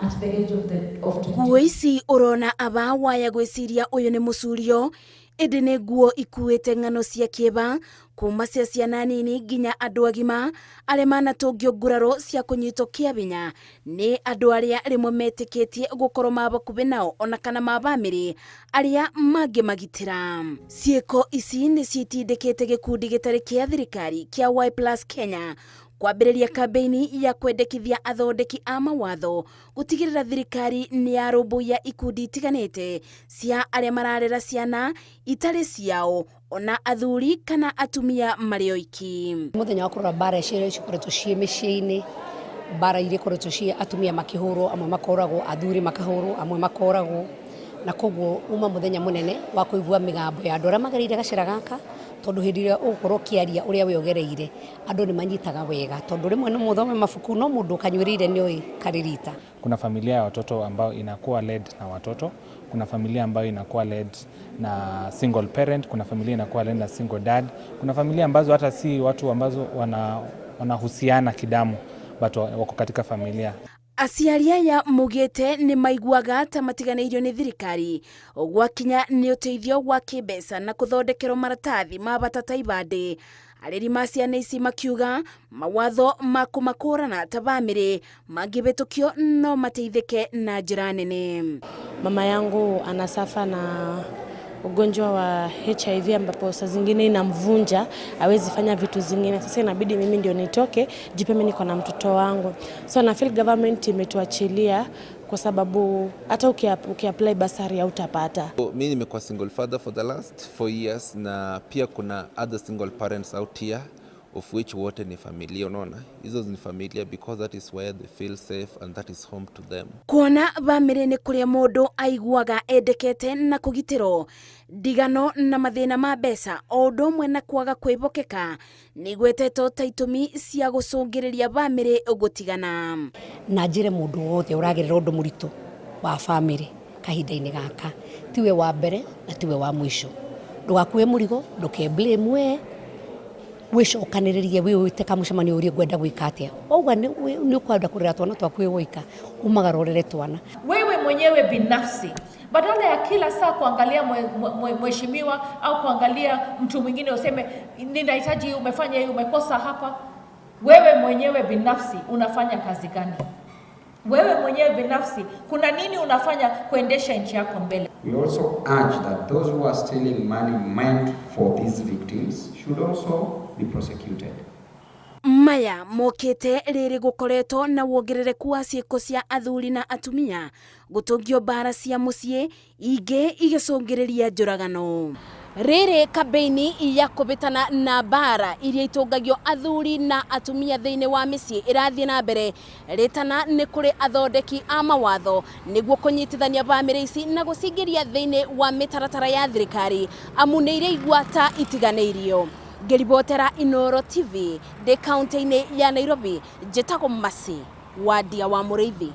At the age of the of 20. Nguo ici ũrona aba waya gwĩciria ũyũ nĩ mũcurio, ĩndĩ nĩ nguo ikuĩte ng'ano cia kĩeba kuma cia ciana nini nginya andũ agima arĩa manatũngio nguraro cia kũnyitwo kĩa binya nĩ andũ arĩa rĩmwe metĩkĩtie gũkorwo ma bakubĩ nao ona kana ma bamĩrĩ arĩa mangĩmagitĩra. Ciĩko ici nĩ citindĩkĩte gĩkundi gĩtarĩ kĩa thirikari kĩa Y Plus Kenya kwambĩrĩria kambĩini ya kwendekithia athondeki a mawatho gũtigĩrĩra thirikari nĩ yarũmbũiya ikundi itiganĩte cia arĩa mararera ciana itarĩ ciao ona athuri kana atumia marĩ oiki. Mũthenya wa kũrora mbara icio cikoretwo ciĩ mĩciĩ-inĩ, mbara iria ikoretwo ciĩ atumia makĩhũrwo, amwe makoragwo, athuri makahũrwo, amwe makoragwo, na koguo uma mũthenya mũnene wa kũigua mĩgambo ya andũ arĩa magereire gacĩra gaka, tondũ hĩndĩ ĩrĩa ũgũkorwo ũkĩaria ũrĩa we ũgereire, andũ nĩ manyitaga wega, tondũ rĩmwe no mũthome mabuku no mũndũ ũkanyuĩrĩire nĩ oĩ karĩ rita. Kuna familia ya watoto ambayo inakuwa led na watoto, kuna familia ambayo inakuwa led na single parent, kuna familia inakuwa led na single dad, kuna familia ambazo hata si watu ambazo wanahusiana kidamu but wako katika familia. Aciari aya mugĩte nĩ maiguaga ta matiganĩirio nĩ thirikari gwakinya nĩ ũteithio wa kĩmbeca na kũthondekerwo maratathi ma bata ta ibandĩ. Areri ma ciana ici makiuga mawatho ma kũmakũrana ta bamĩrĩ mangĩhĩtũkio no mateithĩke na njĩra nene. Mama yangu anasuffer na ugonjwa wa HIV ambapo saa zingine inamvunja, hawezi fanya vitu zingine. Sasa inabidi mimi ndio nitoke, juu pia mimi niko na mtoto wangu. So na feel government imetuachilia kwa sababu hata ukiapply bursary hautapata. Mi nimekuwa single father for the last 4 years, na pia kuna other single parents out here, of which wote ni familia. Unaona, hizo ni familia because that is where they feel safe and that is home to them. Kuona bamĩrĩ nĩ kũrĩa mũndũ aiguaga endekete na kũgitĩrwo, ndigano na mathĩna ma mbeca o ũndũ ũmwe na kwaga kwĩhokeka nĩ igwetetwo ta itũmi cia gũcũngĩrĩria bamĩrĩ gũtigana. Na njĩre mũndũ wothe ũragerera ũndũ mũritũ wa bamĩrĩ kahinda-inĩ gaka, tiwe wa mbere na tiwe wa mũico. Ndũgakue mũrigo, ndũke blame we, wĩcokanĩrĩrie, wĩwĩte kamũcemanio ũrie ngwenda gwĩka atĩa. Wauga nĩ ũkwenda kũrera twana twaku wĩ woika, umagara ũrere twana. Wewe mwenyewe binafsi, badala ya kila saa kuangalia mheshimiwa au kuangalia mtu mwingine useme ninahitaji hii, umefanya hii, umekosa hapa. Wewe mwenyewe binafsi unafanya kazi gani? Wewe mwenyewe binafsi kuna nini unafanya kuendesha nchi yako mbele? We also urge that those who are stealing money meant for these victims should also be prosecuted. Maya mokĩte rĩrĩ gũkoretwo na wongerereku wa ciĩko cia athuri na atumia gũtũngio mbara cia mũciĩ, ingĩ igĩcũngĩrĩria njũragano. Rĩrĩ kambĩini ya kũbĩtana na mbara iria itũngagio athuri na atumia thĩinĩ wa mĩciĩ ĩrathiĩ na mbere, rĩtana nĩ kũrĩ athondeki a mawatho nĩguo kũnyitithania bamĩrĩ ici na gũcingĩria thĩinĩ wa mĩtaratara ya thirikari, amu nĩ iraigua ta itiganĩirio. Ngĩribotera Inoro TV ndĩ kaunti-inĩ ya Nairobi, njĩtagwo Masi Wadia wa Mũrĩithi.